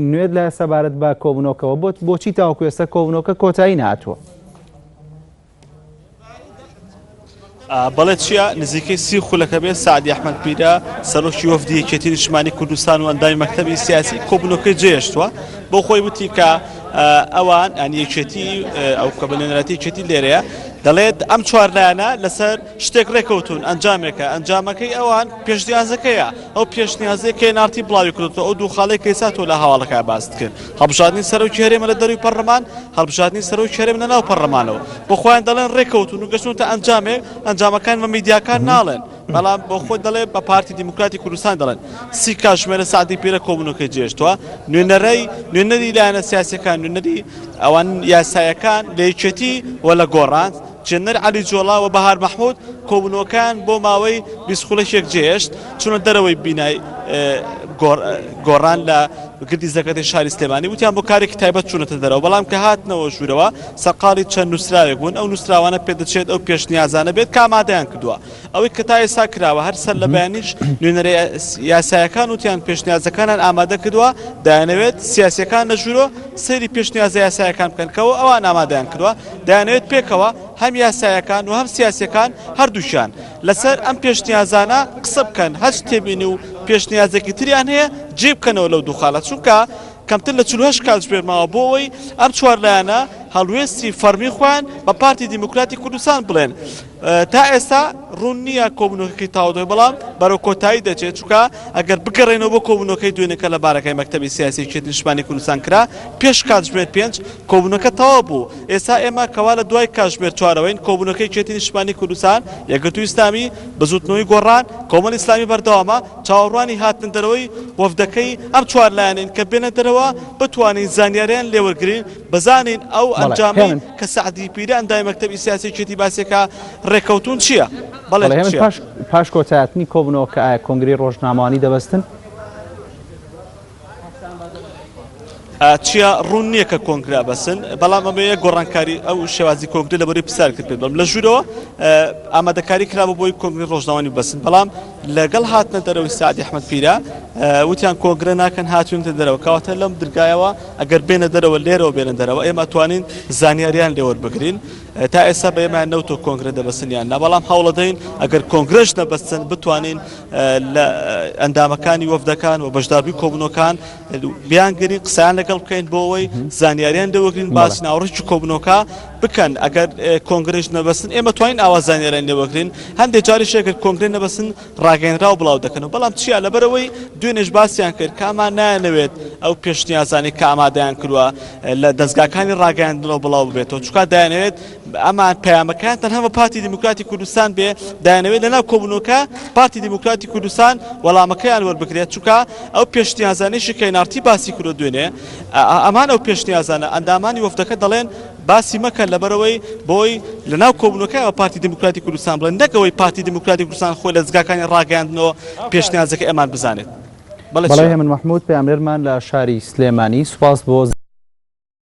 نوێت لایە سەبارەت بە کۆبوونەوەکەوە بۆت بۆچی تاوەکو ئێستا کۆبوونەوەکە کۆتایی نەهاتووە؟ بەڵێ چیا نزیکەی سی خولەکە بێت سعدی ئەحمەد پیرە سەرۆکی وەفدی یەکێتی نیشتمانی کوردستان و ئەندامی مەکتەبی سیاسی کۆبوونەوەکەی جێهێشتووە بۆ خۆی وتی کە ئەوان ئەن یەکێتی ئەو کە بە نوێنەرایەتی یەکێتی لێرەیە دەڵێت ئەم چوار لایەنە لەسەر شتێک ڕێکەوتون ئەنجامێکە ئەنجامەکەی ئەوان پێشنیازەکەیە ئەو پێشنیازەی کە NRT بڵاوی کردووە ئەو دوو خاڵەی کە ئێستا تۆ لە هەواڵەکە باست کرد هەڵبژاردنی سەرۆکی هەرێمە لە دەروی پەرلەمان هەڵبژاردنی سەرۆکی هەرێم لە ناو پەرلەمانەوە بۆ خۆیان دەڵێن ڕێکەوتون و گەشتونتە ئەنجامێک ئەنجامەکان بە میدیاکان ناڵێن بەڵام بۆ خۆی دەڵێ بە پارتی دیموکراتی کوردستان دەڵێن سی کاتژمێرە سەعدی پیرە کۆبوونەوەکەی جێشتووە نوێنەرەی نوێنەری لایەنە سیاسەکان نوێنەری ئەوان یاسایەکان لە یەکێتی و لە گۆڕان جێنەر عەلی جۆڵا و بەهار مەحمود کۆبوونەوەکەیان بۆ ماوەی 20 خولەکێک جێهێشت چوونە دەرەوەی بینای گۆڕان لە گردی زەکەتی شاری سلێمانی وتیان بۆ کارێکی تایبەت چوونەتە دەرەوە بەڵام کە هاتنەوە ژوورەوە سەرقاڵی چەند نووسراوێک بوون ئەو نووسراوانە پێدەچێت ئەو پێشنیازانە بێت کە ئامادەیان کردووە ئەوەی کە تا ئێستا کراوە هەر سەر لە بەیانیش نوێنەرە یاسایەکان وتیان پێشنیازەکانیان ئامادە کردووە دەیانەوێت سیاسیەکان لە ژوورۆ سەیری پێشنیازە یاسایەکان بکەن کەەوە ئەوان ئامادەیان کردووە دەیانەوێت پێکەوە هەم یاسایەکان و هەم سیاسیەکان هەردووکیان لەسەر ئەم پێشنیازانە قسە بکەن هەچ تێبینی و پێشنیازێکی تریان هەیە جێ بکەنەوە لەو دوو خاڵە چونکە کەمتر لە 48 کاتژمێر ماوە بۆ ئەوەی ئەم چوار لایەنە هەڵوێستی فەرمی خۆیان بە پارتی دیموکراتی کوردستان بڵێن تا ئێستا ڕوون نییە کۆبوونەوەکەی تەواو دەبێت، بەڵام بەرەو کۆتایی دەچێت، چونکە ئەگەر بگەڕێینەوە بۆ کۆبوونەوەکەی دوێنێ کە لە بارەگای مەکتەبی سیاسی یەکێتی نیشتمانی کوردستان کرا، پێش کاتژمێر پێنج کۆبوونەوەکە تەواو بوو، ئێستا ئێمە کەوا لە دوای کاتژمێر چوارەوەین، کۆبوونەوەکەی یەکێتی نیشتمانی کوردستان، یەکگرتووی ئیسلامی، بزووتنەوەی گۆڕان، کۆمەڵی ئیسلامی بەردەوامە، چاوەڕوانی هاتنە دەرەوەی وەفدەکەی ئەم چوار لایەنەین کە بێنە دەرەوە بتوانین زانیاریان لێوەرگرین، بزانین ئەو ئەنجامەی کە سەعدی پیرە ئەندامی مەکتەبی سیاسی یەکێتی باسیەکە ڕێکەوتوون چییە؟ بەڵێ هێمن پاش پاش کۆتایهاتنی کۆبوونەوەکە ئایا کۆنگرەی ڕۆژنامەوانی دەبەستن؟ چیا ڕوون نییە کە کۆنگرە بەسن بەڵام ئەمەیە گۆڕانکاری ئەو شێوازی کۆنگرە لەبەری پرسیار کرد پێ بڵێم لە ژوورەوە ئامادەکاری کرابوو بۆی کۆنگری ڕۆژنامەوانی بەسن بەڵام لەگەڵ هاتنە دەرەوەی سەعدی ئەحمەد پیرە وتیان کۆنگرە ناکەن هاتوونتە دەرەوە کەواتە لەم درگایەوە ئەگەر بێنە دەرەوە لێرەوە بێنە دەرەوە ئێمە توانین زانیاریان لێوەربگرین تا ئێستا بە ئێمە نەوتۆ کۆنگرە دەبەستن یان نا بەڵام هەوڵەدەین ئەگەر کۆنگرەش نەبەستن بتوانین لە ئەندامەکانی وەفدەکان و بەشداربووی کۆبوونەوەکان بیانگرین قسەیان لەگەڵ بکەین بۆ ئەوەی زانیاریان لێوەگرین باس ناوەڕۆکی کۆبوونەوەکە بکەن ئەگەر کۆنگرەش نەبەستن ئێمە توانین ئاوا زانیاریان لێوەگرین هەندێک جاریش ئەگەر کۆنگرە نەبەستن ڕاگەیەنراو بڵاو دەکەنەوە، بەڵام چیا لەبەرئەوەی دوێنێش باسیان کرد کە ئەمان نایانەوێت ئەو پێشنیازانەی کە ئامادەیان کردوە لە دەزگاکانی ڕاگەیاندنەوە بڵاو ببێتەوە، چونکە دەیانەوێت ئەمان پەیامەکەیان تەنها بە پارتی دیموکراتی کوردستان بێ، دەیانەوێت لەناو کۆبوونەوەکە پارتی دیموکراتی کوردستان وەڵامەکەیان وەربگرێت، چونکە ئەو پێشنیازانەیشی کە NRT باسی کردوە دوێنێ ئەمان ئەو پێشنیازانە ئەندامانی وەفدەکە دەڵێن باسی مەکە لەبەرئەوەی بۆی لەناو کۆبوونەکەیەوە پارتی دیموکراتی کوردستان بڵێن نەک ئەوەی پارتی دیموکراتی کوردستان خۆی لە دەزگاکانی ڕاگەیاندنەوە پێشنیازەکەی ئەمان بزانێت. بەڵێ بەڵێ هێمن مەحمود پەیامنێرمان لە شاری سلێمانی سوپاس بۆ.